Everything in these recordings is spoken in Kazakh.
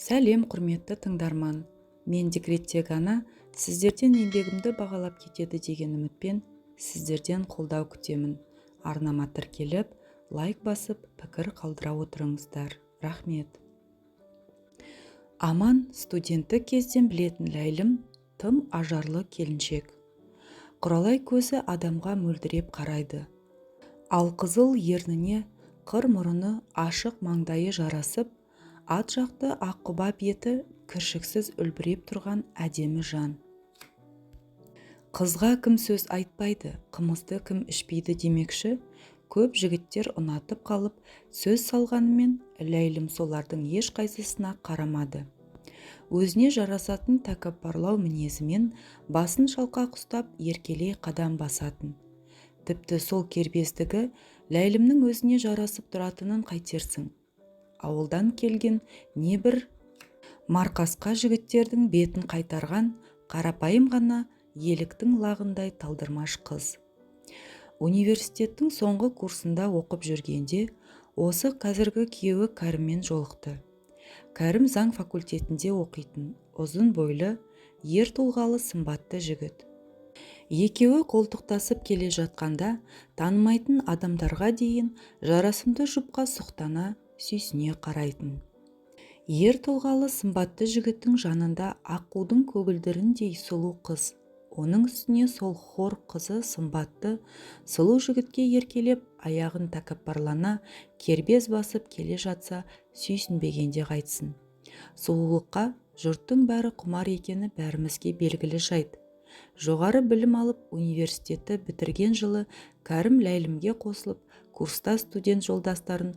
Сәлем, құрметті тыңдарман! Мен, декреттегі ана, сіздерден еңбегімді бағалап кетеді деген үмітпен сіздерден қолдау күтемін. Арнама тіркеліп, лайк басып, пікір қалдыра отырыңыздар. Рахмет! Аман студенттік кезден білетін Ләйлім тым ажарлы келіншек. Құралай көзі адамға мөлдіреп қарайды. Алқызыл ерніне қыр мұрыны, ашық маңдайы жарасып, ат жақты аққұба беті кіршіксіз үлбіреп тұрған әдемі жан. Қызға кім сөз айтпайды, қымызды кім ішпейді демекші, көп жігіттер ұнатып қалып, сөз салғанымен, Ләйлім солардың ешқайсысына қарамады. Өзіне жарасатын тәкаппарлау мінезімен басын шалқақ ұстап, еркелей қадам басатын. Тіпті сол кербездігі Ләйлімнің өзіне жарасып тұратынын қайтерсің. Ауылдан келген небір марқасқа жігіттердің бетін қайтарған қарапайым ғана еліктің лағындай талдырмаш қыз. Университеттің соңғы курсында оқып жүргенде осы қазіргі күйеуі Кәріммен жолықты. Кәрім заң факультетінде оқитын, ұзын бойлы, ер тұлғалы сымбатты жігіт. Екеуі қолтықтасып келе жатқанда танымайтын адамдарға дейін жарасымды жұпқа сұқтана, сүйсіне қарайтын. Ер тұлғалы сымбатты жігіттің жанында аққудың көгілдіріндей сұлу қыз, оның үстіне сол хор қызы сымбатты, сұлу жігітке еркелеп, аяғын тәкаппарлана кербез басып келе жатса, сүйсінбегенде қайтсін. Сұлулыққа жұрттың бәрі құмар екені бәрімізге белгілі жайт. Жоғары білім алып, университетті бітірген жылы Кәрім Ләйлімге қосылып, курстас студент жолдастарын,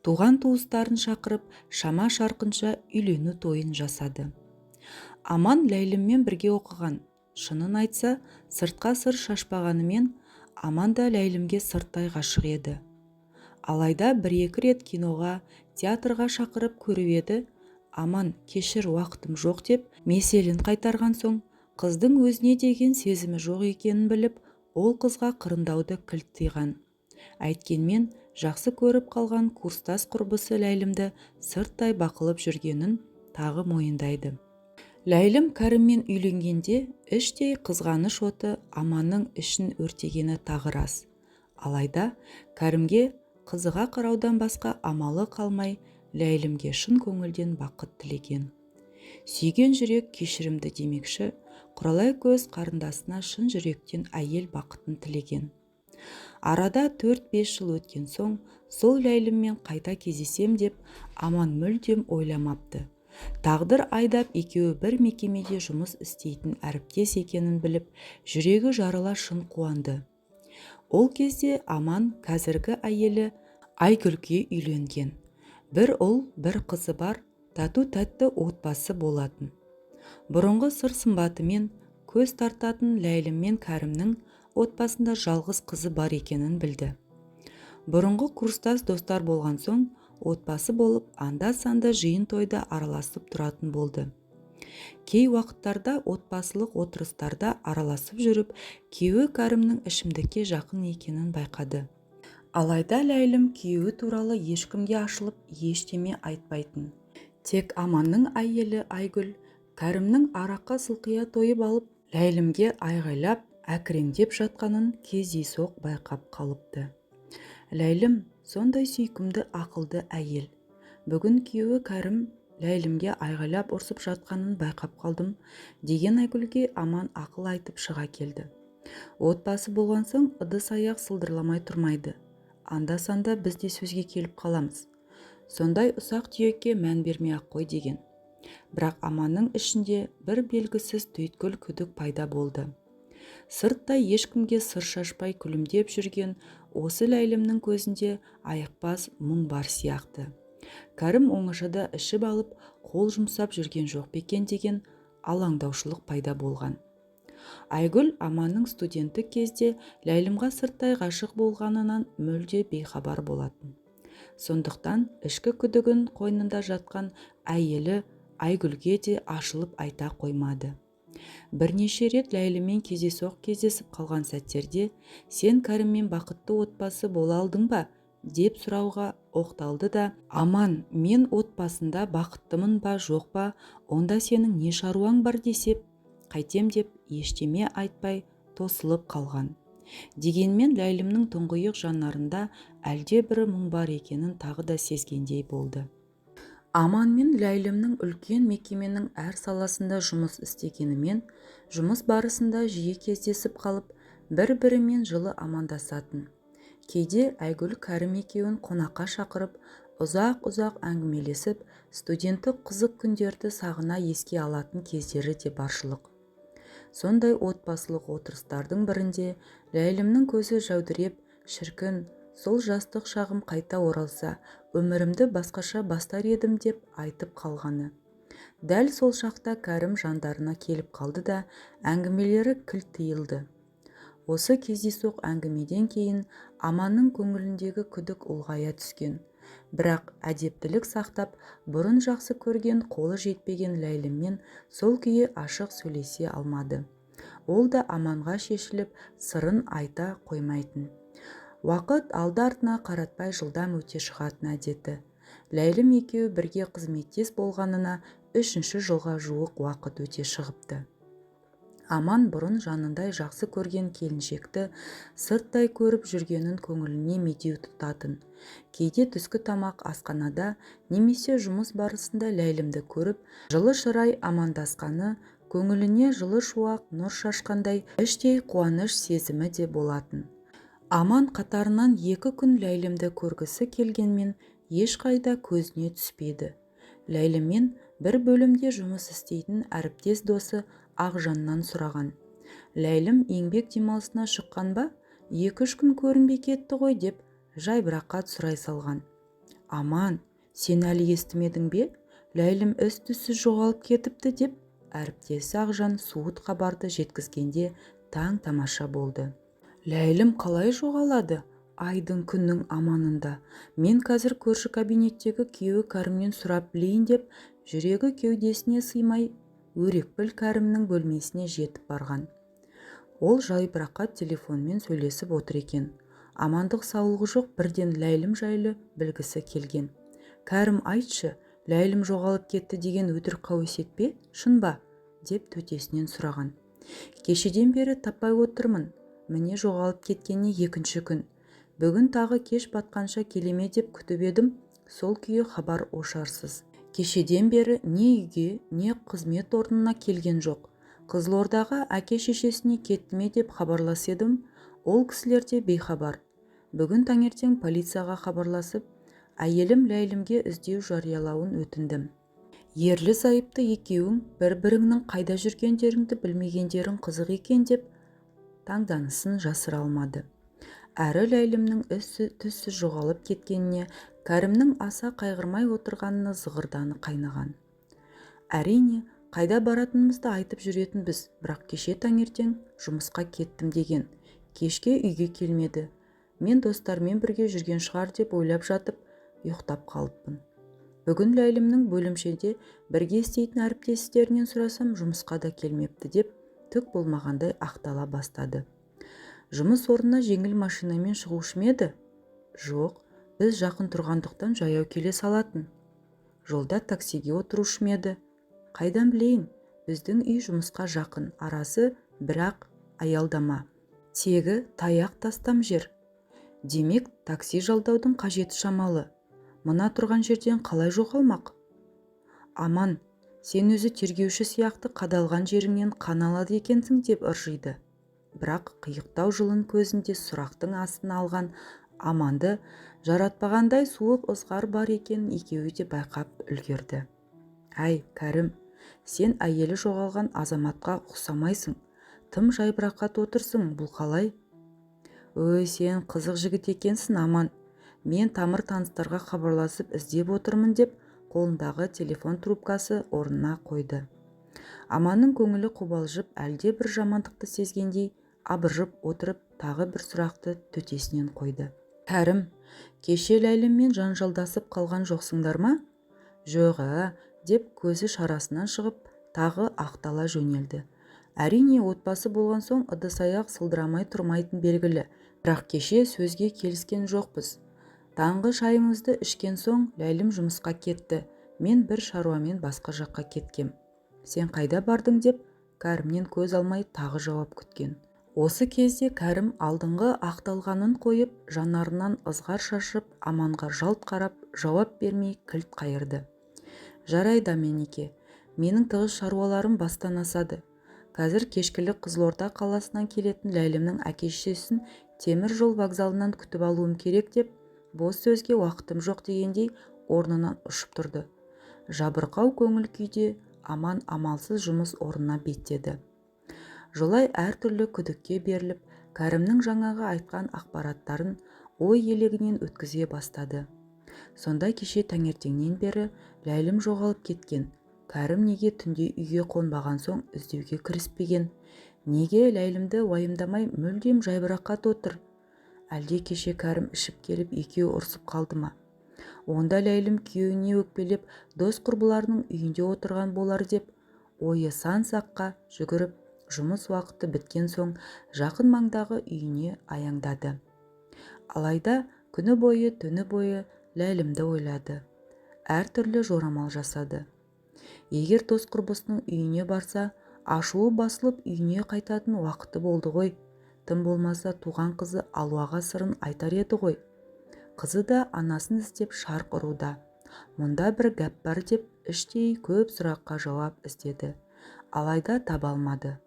туған-туыстарын шақырып, шама-шарқынша үйлену тойын жасады. Аман Ләйліммен бірге оқыған. Шынын айтса, сыртқа сыр шашпағанымен, Аман да Ләйлімге сырттай ғашық еді. Алайда бір-екі рет киноға, театрға шақырып көріп еді, Аман кешір, уақытым жоқ деп меселін қайтарған соң, қыздың өзіне деген сезімі жоқ екенін біліп, ол қызға қырындауды кілт тыйған. Әйткенмен, жақсы көріп қалған курстас құрбысы Ләйлімді сырттай бақылап жүргенін тағы мойындайды. Ләйлім Кәріммен үйленгенде іштей қызғаныш оты Аманның ішін өртегені тағы рас. Алайда Кәрімге қызыға қараудан басқа амалы қалмай, Ләйлімге шын көңілден бақыт тілеген. Сүйген жүрек кешірімді демекші, құралай көз қарындасына шын жүректен әйел бақытын тілеген. Арада 4-5 жыл өткен соң, сол Ләйліммен қайта кездесем деп Аман мүлдем ойламапты. Тағдыр айдап екеуі бір мекемеде жұмыс істейтін әріптес екенін біліп, жүрегі жарыла шын қуанды. Ол кезде Аман қазіргі әйелі Айгүлге үйленген. Бір ұл, бір қызы бар, тату-тәтті отбасы болатын. Бұрынғы сыр-сымбатымен көз тартатын Ләйлім мен Кәрімнің отбасында жалғыз қызы бар екенін білді. Бұрынғы курстас достар болған соң, отбасы болып анда-санда жиын-тойда араласып тұратын болды. Кей уақыттарда отбасылық отырыстарда араласып жүріп, күйеуі Кәрімнің ішімдікке жақын екенін байқады. Алайда Ләйлім күйеуі туралы ешкімге ашылып ештеме айтпайтын. Тек Аманның әйелі Айгүл Кәрімнің араққа сылқия тойып алып, Ләйлімге айғайлап, әкіреңдеп жатқанын кездейсоқ байқап қалыпты. Ләйлім сондай сүйкімді ақылды әйел. Бүгін күйеуі Кәрім Ләйлімге айғайлап ұрсып жатқанын байқап қалдым, деген Айгүлге Аман ақыл айтып шыға келді. Отбасы болған соң ыдыс-аяқ сылдырламай тұрмайды. Анда-санда біз де сөзге келіп қаламыз. Сондай ұсақ-түйекке мән бермей-ақ қой деген. Бірақ Аманның ішінде бір белгісіз түйткіл күдік пайда болды. Сырттай ешкімге сыр шашпай күлімдеп жүрген осы Ләйлімнің көзінде айықпас мұң бар сияқты. Кәрім оңашада ішіп алып, қол жұмсап жүрген жоқ па екен деген алаңдаушылық пайда болған. Айгүл Аманның студенттік кезде Ләйлімға сырттай ғашық болғанынан мүлде бейхабар болатын. Сондықтан ішкі күдігін қойнында жатқан әйелі Айгүлге де ашылып айта қоймады. Бірнеше рет Ләйліммен кездейсоқ кездесіп қалған сәттерде, сен Кәріммен бақытты отбасы бола алдың ба? Деп сұрауға оқталды да, Аман, мен отбасында бақыттымын ба, жоқ па, онда сенің не шаруаң бар десеп, қайтем деп ештеме айтпай тосылып қалған. Дегенмен Ләйлімнің тұңғиық жанарында әлде бір мұң бар екенін тағы да сезгендей болды. Аман мен Ләйлімнің үлкен мекеменің әр саласында жұмыс істегенімен, жұмыс барысында жиі кездесіп қалып, бір-бірімен жылы амандасатын. Кейде Айгүл Кәрім екеуін қонаққа шақырып, ұзақ-ұзақ әңгімелесіп, студенттік қызық күндерді сағына еске алатын кездері де баршылық. Сондай отбасылық отырыстардың бірінде Ләйлімнің көзі жәудіреп, шіркін, сол жастық шағым қайта оралса, өмірімді басқаша бастар едім деп айтып қалғаны. Дәл сол шақта Кәрім жандарына келіп қалды да, әңгімелері кілт тыйылды. Осы кездейсоқ әңгімеден кейін Аманның көңіліндегі күдік ұлғая түскен. Бірақ әдептілік сақтап, бұрын жақсы көрген, қолы жетпеген Ләйліммен сол күйі ашық сөйлесе алмады. Ол да Аманға шешіліп, сырын айта қоймайтын. Уақыт алды-артына қаратпай жылдам өте шығатын әдеті. Ләйлім екеуі бірге қызметтес болғанына 3 жылға жуық уақыт өте шығыпты. Аман бұрын жанындай жақсы көрген келіншекті сырттай көріп жүргенін көңіліне медеу тұтатын. Кейде түскі тамақ асханада немесе жұмыс барысында Ләйлімді көріп, жылы шырай амандасқаны көңіліне жылы шуақ нұр шашқандай іштей қуаныш сезімі де болатын. Аман қатарынан 2 күн Ләйлімді көргісі келгенмен ешқайда көзіне түспеді. Ләйліммен бір бөлімде жұмыс істейтін әріптес досы Ақжаннан сұраған. Ләйлім еңбек демалысына шыққан ба? 2-3 күн көрінбей кетті ғой деп жайбарақат сұрай салған. Аман, сен әлі естімедің бе? Ләйлім із-түзсіз жоғалып кетіпті деп әріптесі Ақжан суыт хабарды жеткізгенде таң тамаша болды. Ләйлім қалай жоғалады? Айдың күннің аманында. Мен қазір көрші кабинеттегі күйеуі Кәрімнен сұрап білейін деп жүрегі кеудесіне сыймай өрекпіл Кәрімнің бөлмесіне жетіп барған. Ол жайбарақат телефонмен сөйлесіп отыр екен. Амандық саулығы жоқ бірден Ләйлім жайлы білгісі келген. Кәрім, айтшы, Ләйлім жоғалып кетті деген өтірік қауесет пе, шын ба? Деп төтесінен сұраған. Кешеден бері таппай отырмын. Міне жоғалып кеткеніне 2-ші күн. Бүгін тағы кеш батқанша келеме деп күтіп едім, сол күйі хабар ошарсыз. Кешеден бері не үйге, не қызмет орнына келген жоқ. Қызылордаға әке-шешесіне кетті ме деп хабарлас едім, ол кісілер де бейхабар. Бүгін таңертең полицияға хабарласып, әйелім Ләйлімге іздеу жариялауын өтіндім. Ерлі зайыпты екеуің бір-біріңнің қайда жүргендеріңді білмегендерің қызық екен деп таңданысын жасыра алмады. Әрі Ләйлімнің із-түзсіз жоғалып кеткеніне Кәрімнің аса қайғырмай отырғанына зығырданы қайнаған. Әрине, қайда баратынымызды айтып жүретінбіз, бірақ кеше таңертең жұмысқа кеттім деген, кешке үйге келмеді. Мен достармен бірге жүрген шығар деп ойлап жатып, ұйықтап қалыппын. Бүгін Ләйлімнің бөлімшеде бірге істейтін әріптестерінен сұрасам, жұмысқа да келмепті деп түк болмағандай ақтала бастады. Жұмыс орнына жеңіл машинамен шығушы ма еді? Жоқ, біз жақын тұрғандықтан жаяу келе салатын. Жолда таксиге отырушы ма еді? Қайдан білейін, біздің үй жұмысқа жақын, арасы бірақ аялдама. Тегі таяқ тастам жер. Демек, такси жалдаудың қажеті шамалы. Мына тұрған жерден қалай жоғалмақ? Аман, сен өзі тергеуші сияқты қадалған жеріңнен қан алады екенсің деп ыржиды. Бірақ қиықтау жылын көзінде сұрақтың астына алған Аманды жаратпағандай суық ызғар бар екенін екеуі де байқап үлгерді. Әй, Кәрім, сен әйелі жоғалған азаматқа ұқсамайсың. Тым жайбарақат отырсың, бұл қалай? Өй, сен қызық жігіт екенсің, Аман. Мен тамыр таныстарға хабарласып іздеп отырмын деп қолындағы телефон трубкасы орнына қойды. Аманның көңілі қобалжып, әлде бір жамандықты сезгендей абыржып отырып, тағы бір сұрақты төтесінен қойды. Кәрім, кеше Ләйліммен жанжалдасып қалған жоқсыңдар ма? Жоқ, деп көзі шарасынан шығып, тағы ақтала жөнелді. Әрине, отбасы болған соң ыдыс-аяқ сылдырамай тұрмайтын белгілі, бірақ кеше сөзге келіскен жоқпыз. Таңғы шайымызды ішкен соң Ләйлім жұмысқа кетті. Мен бір шаруамен басқа жаққа кеткем. Сен қайда бардың деп Кәрімнен көз алмай тағы жауап күткен. Осы кезде Кәрім алдыңғы ақталғанын қойып, жанарынан ызғар шашып, Аманға жалт қарап, жауап бермей кілт қайырды. Жарайды, Аменеке, менің тығыз шаруаларым бастан асады. Қазір кешкілік Қызылорда қаласынан келетін Ләйлімнің әке-шешесін темір жол вокзалынан күтіп алуым керек деп, бос сөзге уақытым жоқ дегендей орнынан ұшып тұрды. Жабырқау көңіл күйде Аман амалсыз жұмыс орнына беттеді. Жолай әртүрлі күдікке беріліп, Кәрімнің жаңағы айтқан ақпараттарын ой елегінен өткізе бастады. Сонда кеше таңертеңнен бері Ләйлім жоғалып кеткен. Кәрім неге түнде үйге қонбаған соң іздеуге кіріспеген? Неге Ләйлімді уайымдамай мүлдем жайбарақат отыр? Әлде кеше Кәрім ішіп келіп екеуі ұрсып қалды ма? Онда Ләйлім күйеуіне өкпелеп дос-құрбыларының үйінде отырған болар деп, ойы сан саққа жүгіріп, жұмыс уақыты біткен соң жақын маңдағы үйіне аяңдады. Алайда күні бойы, түні бойы Ләйлімді ойлады. Әртүрлі жорамал жасады. Егер дос-құрбысының үйіне барса, ашуы басылып үйіне қайтатын уақыты болды ғой. Тым болмаса туған қызы Алуаға сырын айтар еді ғой. Қызы да анасын іздеп шарқ ұруда. Мұнда бір гәп бар деп іштей көп сұраққа жауап іздеді. Алайда таба алмады.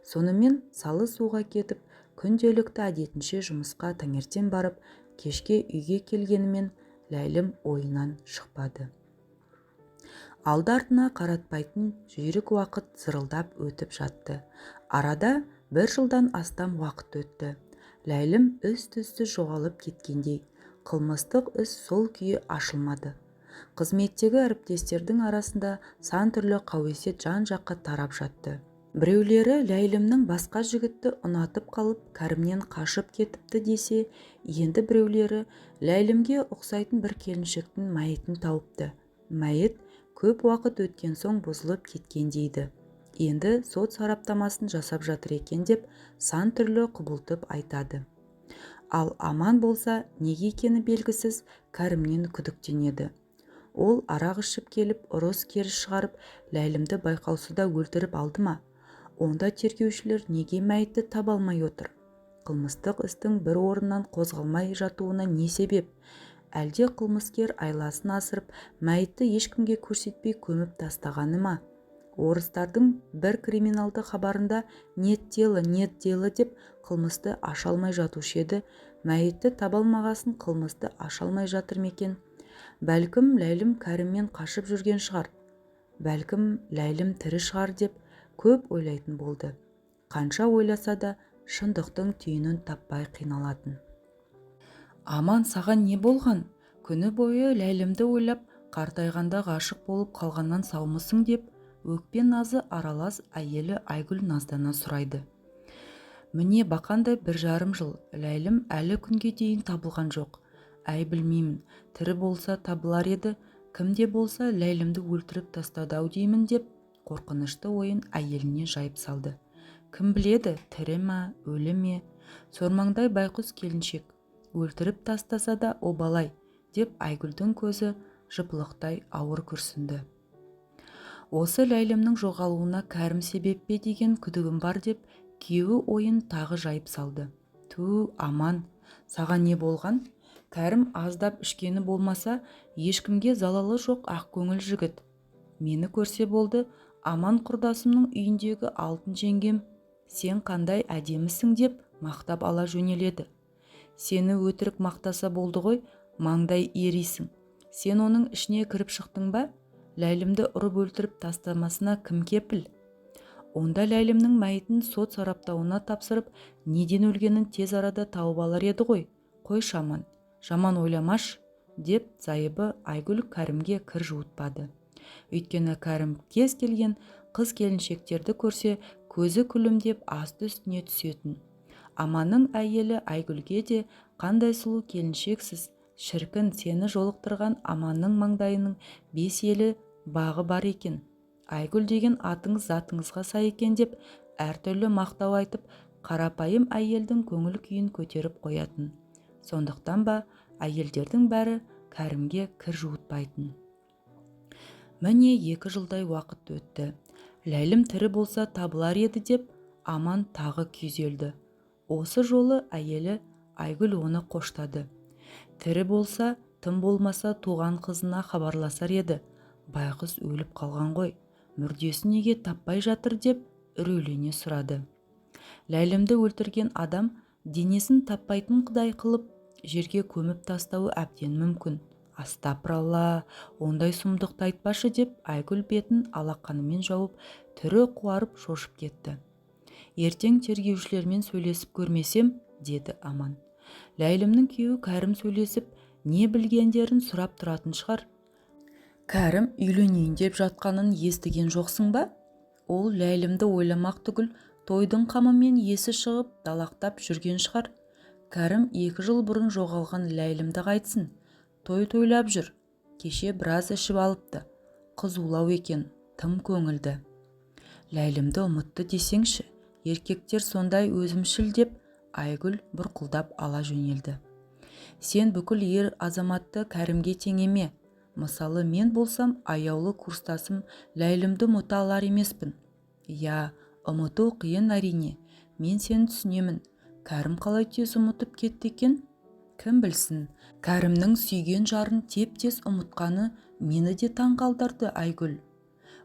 Сонымен салы суға кетіп, күнделікті әдетінше жұмысқа таңертең барып, кешке үйге келгенімен Ләйлім ойынан шықпады. Алды-артына қаратпайтын жүйрік уақыт зырылдап өтіп жатты. Арада бір жылдан астам уақыт өтті. Ләйлім із-түзсіз жоғалып кеткендей, қылмыстық іс сол күйі ашылмады. Қызметтегі әріптестердің арасында сан түрлі қауесет жан-жаққа тарап жатты. Біреулері Ләйлімнің басқа жігітті ұнатып қалып, Кәрімнен қашып кетіпті десе, енді біреулері Ләйлімге ұқсайтын бір келіншектің мәйітін тауыпты. Мәйіт көп уақыт өткен соң бұзылып кеткен дейді. Енді сот сараптамасын жасап жатыр екен деп сан түрлі құбылтып айтады. Ал Аман болса, неге екені белгісіз Кәрімнен күдіктенеді. Ол арақ ішіп келіп, ұрыс-керіс шығарып, Ләйлімді байқаусызда өлтіріп алды ма? Онда тергеушілер неге мәйітті таба алмай отыр? Қылмыстық істің бір орыннан қозғалмай жатуына не себеп? Әлде қылмыскер айласын асырып, мәйітті ешкімге көрсетпей көміп тастағаны ма? Орыстардың бір криминалды хабарында нет тела, нет дела деп қылмысты аша алмай жатушы еді. Мәйітті таба алмағасын қылмысты аша алмай жатыр ма екен? Бәлкім Ләйлім Кәріммен қашып жүрген шығар. Бәлкім Ләйлім тірі шығар деп көп ойлайтын болды. Қанша ойласа да шындықтың түйінін таппай қиналатын. Аман, саған не болған? Күні бойы Ләйлімді ойлап, қартайғанда ғашық болып қалғаннан саумысың деп, өкпе назы аралас әйелі Айгүл наздана сұрайды. Міне бақандай 1,5 жыл, Ләйлім әлі күнге дейін табылған жоқ. Әй, білмеймін, тірі болса табылар еді, кім де болса Ләйлімді өлтіріп тастады ау деймін деп, қорқынышты ойын әйеліне жайып салды. Кім біледі, тірі ма, өлі ме? Сормаңдай байқұс келіншек, өлтіріп тастаса да обалай, деп Айгүлдің көзі жыпылықтай ауыр күрсінді. Осы Ләйлімнің жоғалуына Кәрім себеп пе деген күдігім бар деп, күйеуі ойын тағы жайып салды. Түу, Аман, саған не болған? Кәрім аздап ішкені болмаса, ешкімге залалы жоқ ақкөңіл жігіт. Мені көрсе болды, Аман құрдасымның үйіндегі алтын жеңгем, сен қандай әдемісің деп мақтап ала жөнеледі. Сені өтірік мақтаса болды ғой, маңдай ерисің. Сен оның ішіне кіріп шықтың ба? Ләйлімді ұрып өлтіріп тастамасына кім кепіл? Онда Ләйлімнің мәйітін сот сараптауына тапсырып, неден өлгенін тез арада тауып алар еді ғой. Қойшы Аман, жаман ойламаш, деп зайыбы Айгүл Кәрімге кір жуытпады. Өйткені Кәрім кез келген қыз келіншектерді көрсе, көзі күлімдеп асты үстіне түсетін. Аманның әйелі Айгүлге де қандай сұлу келіншексіз, шіркін сені жолықтырған Аманның маңдайының 5 елі бағы бар екен. Айгүл деген атыңыз затыңызға сай екен деп әртүрлі мақтау айтып, қарапайым әйелдің көңіл күйін көтеріп қоятын. Сондықтан ба, Әйелдердің бәрі Кәрімге кір жуытпайтын. Міне 2 жылдай уақыт өтті. Ләйлім тірі болса табылар еді деп Аман тағы күйзелді. Осы жолы әйелі Айгүл оны қоштады. Тірі болса, тым болмаса туған қызына хабарласар еді. Байғұс өліп қалған ғой, мүрдесін неге таппай жатыр деп үрейлене сұрады. Ләйлімді өлтірген адам денесін таппайтын құдай қылып жерге көміп тастауы әбден мүмкін. Астапыралла, ондай сұмдықты айтпашы деп Айгүл бетін алақанымен жауып, түрі қуарып шошып кетті. Ертең тергеушілермен сөйлесіп көрмесем, деді Аман. Ләйлімнің күйеуі Кәрім сөйлесіп, не білгендерін сұрап тұратын шығар. Кәрім үйленейін деп жатқанын естіген жоқсың ба? Ол Ләйлімді ойламақ түгіл, тойдың қамымен есі шығып, далақтап жүрген шығар. Кәрім 2 жыл бұрын жоғалған Ләйлімді қайтсын, той тойлап жүр. Кеше біраз ішіп алыпты. Қызулау екен, тым көңілді. Ләйлімді ұмытты десеңші, еркектер сондай өзімшіл деп Айгүл бұрқылдап ала жөнелді. Сен бүкіл ер азаматты Кәрімге теңеме. Мысалы, мен болсам, аяулы курстасым Ләйлімді ұмыта алар емеспін. Я, ұмыту қиын әрине. Мен сені түсінемін. Кәрім қалай тез ұмытып кетті екен? Кім білсін, Кәрімнің сүйген жарын теп-тез ұмытқаны мені де таң қалдырды, Айгүл.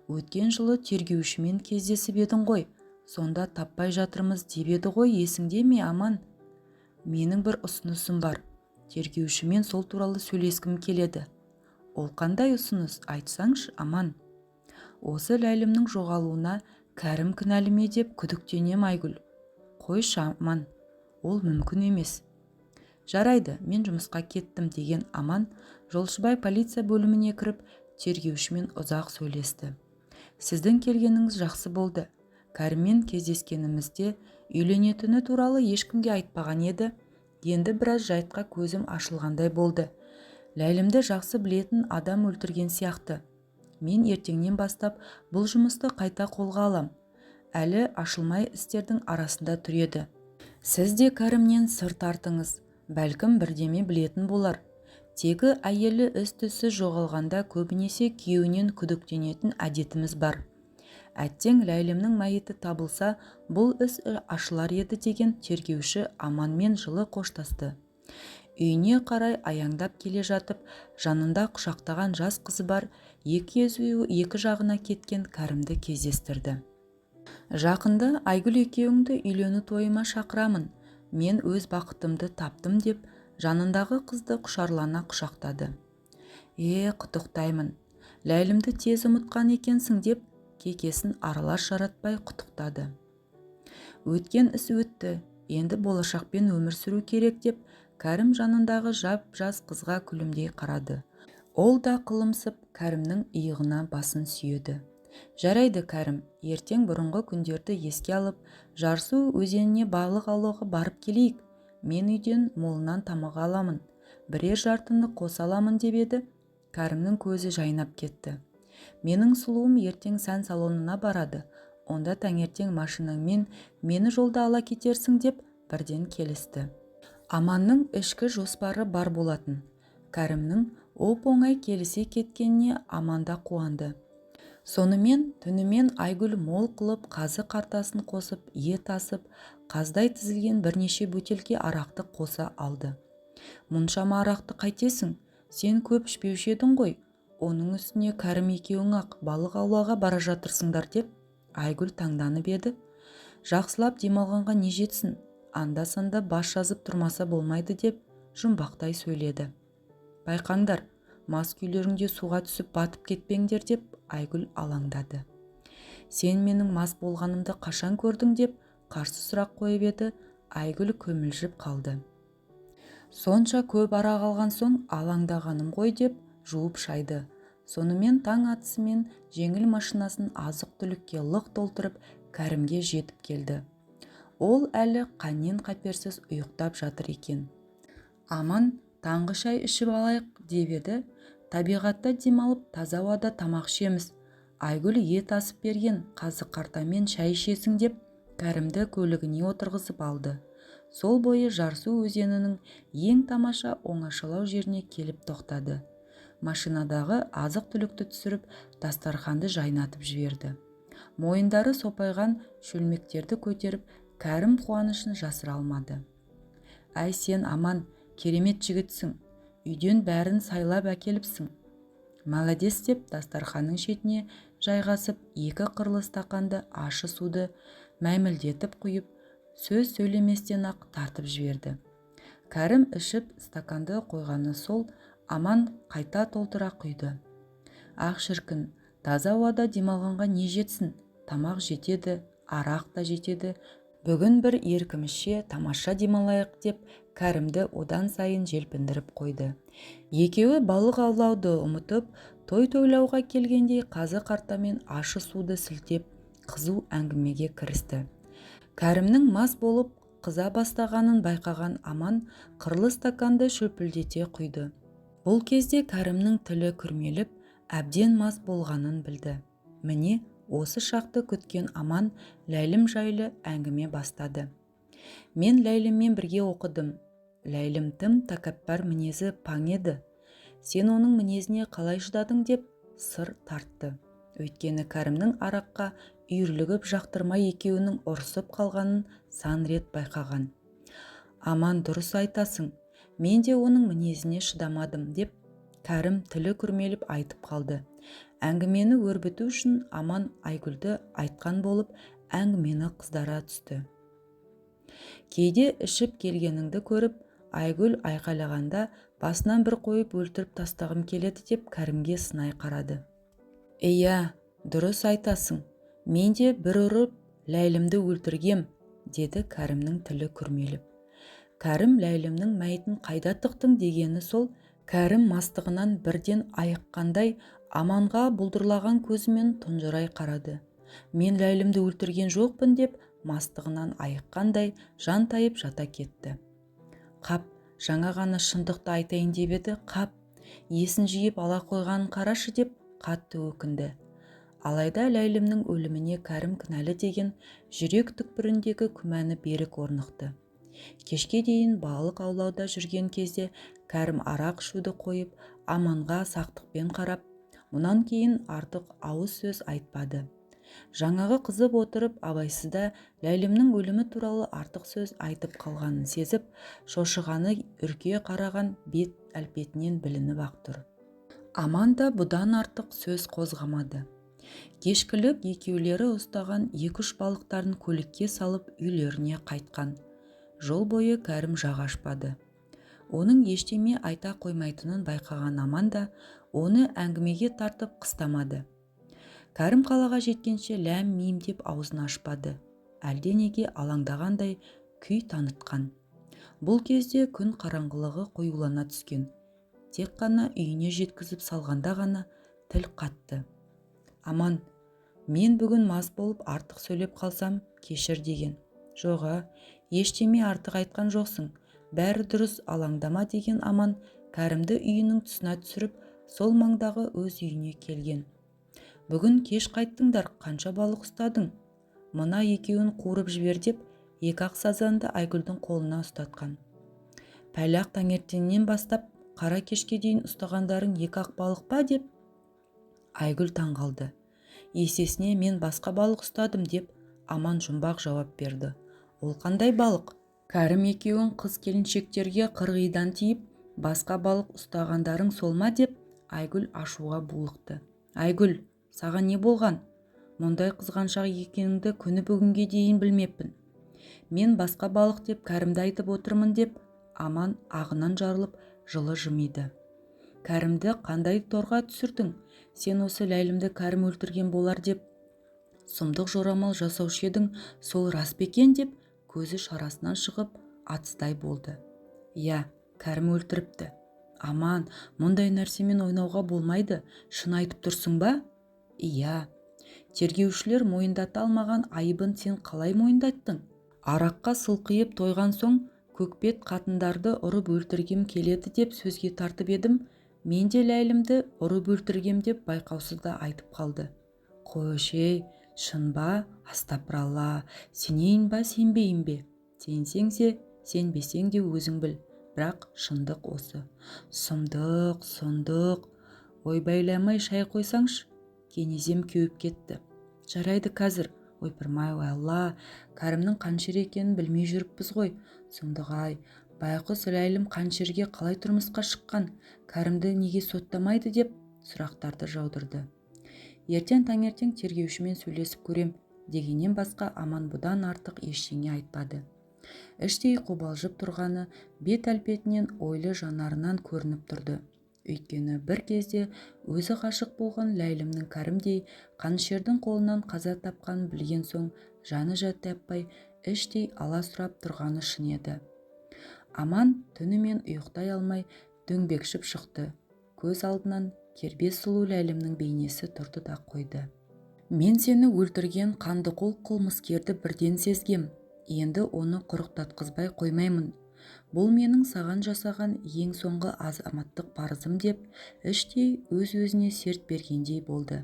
Өткен жылы тергеушімен кездесіп едің ғой, сонда таппай жатырмыз деп еді ғой, есіңде ме, Аман? Менің бір ұсынысым бар. Тергеушімен сол туралы сөйлескім келеді. Ол қандай ұсыныс, айтсаңшы, Аман? Осы Ләйлімнің жоғалуына Кәрім кінәлі ме деп күдіктенем, Айгүл. Қойшы, Аман, ол мүмкін емес. Жарайды, мен жұмысқа кеттім деген Аман Жолшыбай полиция бөліміне кіріп, тергеушімен ұзақ сөйлесті. Сіздің келгеніңіз жақсы болды. Кәріммен кездескенімізде үйленетіні туралы ешкімге айтпаған еді. Енді біраз жайтқа көзім ашылғандай болды. Ләйлімді жақсы білетін адам өлтірген сияқты. Мен ертеңнен бастап бұл жұмысты қайта қолға алам. Әлі ашылмай істердің арасында тұр еді. Сіз де Кәрімнен сыр тартыңыз, бәлкім бірдеме білетін болар. Тегі әйелі із-түзсіз жоғалғанда көбінесе күйеуінен күдіктенетін әдетіміз бар. Әттең Ләйлімнің мәйіті табылса, бұл іс ашылар еді деген тергеуші Аманмен жылы қоштасты. Үйіне қарай аяңдап келе жатып, жанында құшақтаған жас қызы бар, екі езуі екі жағына кеткен Кәрімді кездестірді. Жақында Айгүл екеуіңді үйлену тойыма шақырамын. Мен өз бақытымды таптым деп, жанындағы қызды құшарлана құшақтады. Құттықтаймын. Ләйлімді тез ұмытқан екенсің деп, кекесін аралас жаратпай құттықтады. Өткен іс өтті, енді болашақпен өмір сүру керек деп, Кәрім жанындағы жап-жас қызға күлімдей қарады. Ол да қылымсып, Кәрімнің иығына басын сүйеді. Жарайды, Кәрім, ертең бұрынғы күндерді еске алып, Жарсу өзеніне балық аулауға барып келейік. Мен үйден молынан тамақ аламын, бірер жартыны қоса аламын деп еді. Кәрімнің көзі жайнап кетті. Менің сұлуым ертең сән салонына барады. Онда таңертең машинаңмен мені жолда ала кетерсің деп бірден келісті. Аманның ішкі жоспары бар болатын. Кәрімнің оп-оңай келісе кеткеніне Аманда қуанды. Сонымен түнімен Айгүл мол қылып қазы қартасын қосып, ет асып, қаздай тізілген бірнеше бөтелке арақты қоса алды. Мұншама арақты қайтесің? Сен көп ішпеуші едің ғой. Оның үстіне Кәрім екеуің-ақ балық аулауға бара жатырсыңдар деп Айгүл таңданып еді. Жақсылап демалғанға не жетсін, анда-санда бас жазып тұрмаса болмайды деп жұмбақтай сөйледі. Байқаңдар, мас күйлеріңде суға түсіп батып кетпеңдер деп Айгүл алаңдады. Сен менің мас болғанымды қашан көрдің деп қарсы сұрақ қойып еді, Айгүл көмілжіп қалды. Сонша көп арақ алған соң алаңдағаным ғой деп жуып шайды. Сонымен таң атысымен жеңіл машинасын азық-түлікке лық толтырып Кәрімге жетіп келді. Ол әлі қаннен қаперсіз ұйықтап жатыр екен. Аман, таңғы шай ішіп алайық деп еді, табиғатта демалып таза ауада тамақ ішеміз. Айгүл ет асып берген қазы қартамен шай ішесің деп Кәрімді көлігіне отырғызып алды. Сол бойы Жарсу өзенінің ең тамаша оңашалау жеріне келіп тоқтады. Машинадағы азық-түлікті түсіріп, дастарханды жайнатып жіберді. Мойындары сопайған шөлмектерді көтеріп, Кәрім қуанышын жасыра алмады. Әй сен, Аман, керемет жігітсің, үйден бәрін сайлап әкеліпсің. Молодец деп дастарханның шетіне жайғасып, екі қырлы стақанды ащы суды мәймілдетіп құйып, сөз сөйлеместен-ақ тартып жіберді. Кәрім ішіп стаканды қойғаны сол, Аман қайта толтыра құйды. Ақ шіркін, таза ауада демалғанға не жетсін, тамақ жетеді, арақ та жетеді, бүгін бір еркімізше тамаша демалайық деп Кәрімді одан сайын желпіндіріп қойды. Екеуі балық аулауды ұмытып, той тойлауға келгендей қазы қартамен ащы суды сілтеп, қызу әңгімеге кірісті. Кәрімнің мас болып қыза бастағанын байқаған Аман қырлы стаканды шөпілдете құйды. Бұл кезде Кәрімнің тілі күрмеліп, әбден мас болғанын білді. Міне, осы шақты күткен Аман Ләйлім жайлы әңгіме бастады. Мен Ләйліммен бірге оқыдым. Ләйлім тым тәкаппар, мінезі паң еді. Сен оның мінезіне қалай шыдадың деп сыр тартты. Өйткені Кәрімнің араққа үйірлігіп жақтырмай екеуінің ұрысып қалғанын сан рет байқаған. Аман, дұрыс айтасың, мен де оның мінезіне шыдамадым деп Кәрім тілі күрмеліп айтып қалды. Әңгімені өрбіту үшін Аман Айгүлді айтқан болып, әңгімені қыздыра түсті. Кейде ішіп келгеніңді көріп, Айгүл айқайлағанда басынан бір қойып өлтіріп тастағым келеді деп Кәрімге сынай қарады. Иә, дұрыс айтасың, мен де бір ұрып Ләйлімді өлтіргем, деді Кәрімнің тілі күрмеліп. Кәрім Ләйлімнің мәйітін қайда тықтың дегені сол, Кәрім мастығынан бірден айыққандай Аманға бұлдырлаған көзімен тұнжырай қарады. Мен Ләйлімді өлтірген жоқпын деп мастығынан айыққандай жантайып жата кетті. Қап, жаңа ғана шындықты айтайын деп еді, қап, есін жиып ала қойғанын қарашы деп қатты өкінді. Алайда Ләйлімнің өліміне Кәрім кінәлі деген жүрек түкпіріндегі күмәні берік орнықты. Кешке дейін балық аулауда жүрген кезде Кәрім арақ ішуді қойып, Аманға сақтықпен қарап, мұнан кейін артық ауыз сөз айтпады. Жаңағы қызып отырып абайсызда Ләйлімнің өлімі туралы артық сөз айтып қалғанын сезіп, шошығаны үрке қараған бет әлпетінен білініп-ақ тұр. Аман да бұдан артық сөз қозғамады. Кешкілік екеулері ұстаған екі-үш балықтарын көлікке салып үйлеріне қайтқан. Жол бойы Кәрім жақ ашпады. Оның ештеме айта қоймайтынын байқаған Аман да оны әңгімеге тартып қыстамады. Кәрім қалаға жеткенше ләм-мим деп аузын ашпады. Әлденеге алаңдағандай күй танытқан. Бұл кезде күн қараңғылығы қоюлана түскен. Тек қана үйіне жеткізіп салғанда ғана тіл қатты. Аман, мен бүгін мас болып артық сөйлеп қалсам, кешір деген. Жоға, ештеме артық айтқан жоқсың, бәрі дұрыс, алаңдама деген Аман Кәрімді үйінің тұсына түсіріп, сол маңдағы өз үйіне келген. Бүгін кеш қайттыңдар, қанша балық ұстадың? Мына екеуін қуырып жібер деп, екі ақ сазанды Айгүлдің қолына ұстатқан. Пәлі-ақ таңертеңнен бастап қара кешке дейін ұстағандарың екі ақ балық па деп Айгүл таң қалды. Есесіне мен басқа балық ұстадым деп Аман жұмбақ жауап берді. Ол қандай балық? Кәрім екеуін қыз келіншектерге қырғидан тиіп, басқа балық ұстағандарың сол ма деп Айгүл ашуға булықты. Айгүл, саған не болған? Мұндай қызғаншақ екеніңді күні бүгінге дейін білмеппін. Мен басқа балық деп Кәрімді айтып отырмын деп Аман ағынан жарылып жылы жымиды. Кәрімді қандай торға түсірдің? Сен осы Ләйлімді Кәрім өлтірген болар деп сұмдық жорамал жасаушы едің, сол рас па екен деп көзі шарасынан шығып атыстай болды. Иә, Кәрім өлтіріпті. Аман, мұндай нәрсемен ойнауға болмайды, шын айтып тұрсың ба? Иә. Тергеушілер мойындата алмаған айыбын сен қалай мойындаттың? Араққа сылқиып тойған соң көкбет қатындарды ұрып өлтіргім келеді деп сөзге тартып едім, мен де Ләйлімді ұрып өлтіргем деп байқаусызда айтып қалды. Қойшы, шын ба? Астапыралла, сенейін ба, сенбейін бе? Сенсең се, Сенбесең де өзің біл, бірақ шындық осы. Сұмдық, сұмдық. Ойбайламай шай қойсаңшы, кенезем кеуіп кетті. Жарайды қазір. Ойпырмай, алла, Кәрімнің қаншер екенін білмей жүріппіз ғой. Сұмдық-ай, байқұс Ләйлім қаншерге қалай тұрмысқа шыққан, Кәрімді неге соттамайды деп сұрақтарды жаудырды. Ертең таңертең тергеушімен сөйлесіп көрем дегеннен басқа Аман бұдан артық ештеңе айтпады. Іштей қобалжып тұрғаны бет әлпетінен, ойлы жанарынан көрініп тұрды. Өйткені бір кезде өзі ғашық болған Ләйлімнің Кәрімдей қанішердің қолынан қаза тапқанын білген соң жаны жай таппай іштей аласұрап тұрғаны шын еді. Аман түнімен ұйықтай алмай дөңбекшіп шықты. Көз алдынан кербез сұлу Ләйлімнің бейнесі тұрды да қойды. Мен сені өлтірген қандықол қылмыскерді бірден сезгем. Енді оны құрықтатқызбай қоймаймын. Бұл менің саған жасаған ең соңғы азаматтық парызым деп іштей өз-өзіне серт бергендей болды.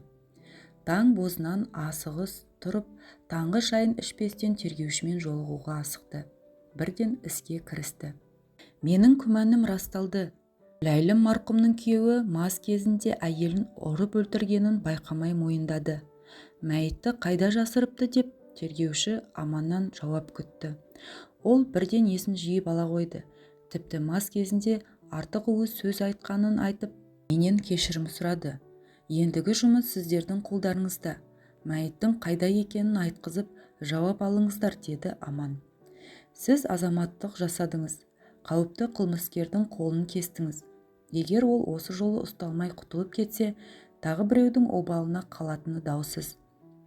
Таң бозынан асығыс тұрып, таңғы шайын ішпестен тергеушімен жолығуға асықты. Бірден іске кірісті. Менің күмәнім расталды. Ләйлім марқұмның күйеуі мас кезінде әйелін ұрып өлтіргенін байқамай мойындады. Мәйітті қайда жасырыпты деп тергеуші Аманнан жауап күтті. Ол бірден есін жиып ала қойды. Тіпті мас кезінде артық уыз сөз айтқанын айтып, менен кешірім сұрады. Ендігі жұмыс сіздердің қолдарыңызда. Мәйіттің қайда екенін айтқызып, жауап алыңыздар, деді Аман. Сіз азаматтық жасадыңыз. Қауіпті қылмыскердің қолын кестіңіз. Егер ол осы жолы ұсталмай құтылып кетсе, тағы біреудің обалына қалатыны даусыз.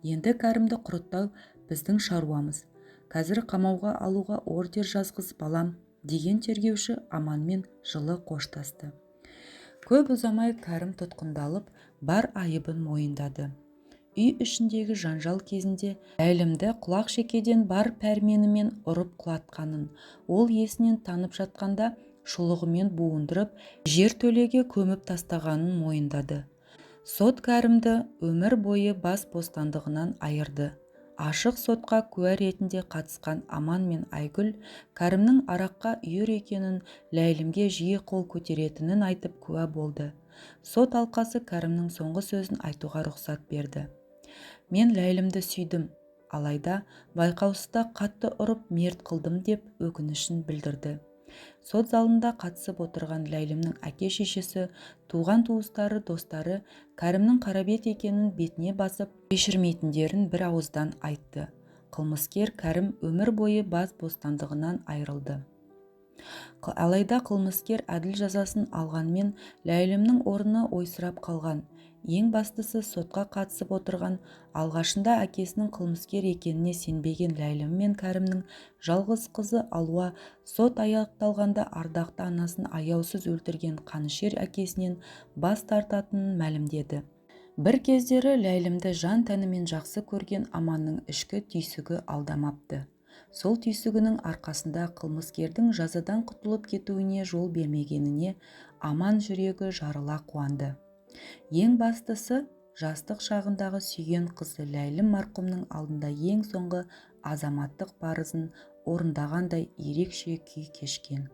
Енді Кәрімді құрықтау біздің шаруамыз. Қазір қамауға алуға ордер жазғызып алам, деген тергеуші Аманмен жылы қоштасты. Көп ұзамай Кәрім тұтқындалып, бар айыбын мойындады. Үй ішіндегі жанжал кезінде Ләйлімді құлақ шекеден бар пәрменімен ұрып құлатқанын, ол есінен танып жатқанда шұлығымен буындырып, жер төлеге көміп тастағанын мойындады. Сот Кәрімді өмір бойы бас бостандығынан айырды. Ашық сотқа куә ретінде қатысқан Аман мен Айгүл Кәрімнің араққа үйір екенін, Ләйлімге жиі қол көтеретінін айтып куә болды. Сот алқасы Кәрімнің соңғы сөзін айтуға рұқсат берді. Мен Ләйлімді сүйдім, алайда байқаусызда қатты ұрып мерт қылдым деп өкінішін білдірді. Сот залында қатысып отырған Ләйлімнің әке-шешесі, туған туыстары, достары Кәрімнің қарабет екенін бетіне басып, кешірмейтіндерін бір ауыздан айтты. Қылмыскер Кәрім өмір бойы бас бостандығынан айырылды. Алайда қылмыскер әділ жазасын алғанмен Ләйлімнің орны ойсырап қалған. Ең бастысы сотқа қатысып отырған, алғашында әкесінің қылмыскер екеніне сенбеген Ләйлім мен Кәрімнің жалғыз қызы Алуа сот аяқталғанда ардақты анасын аяусыз өлтірген қанішер әкесінен бас тартатынын мәлімдеді. Бір кездері Ләйлімді жан тәнімен жақсы көрген Аманның ішкі түйсігі алдамапты. Сол түйсігінің арқасында қылмыскердің жазадан құтылып кетуіне жол бермегеніне Аман жүрегі жарыла қуанды. Ең бастысы, жастық шағындағы сүйген қызы Ләйлім марқұмның алдында ең соңғы азаматтық парызын орындағандай ерекше күй кешкен.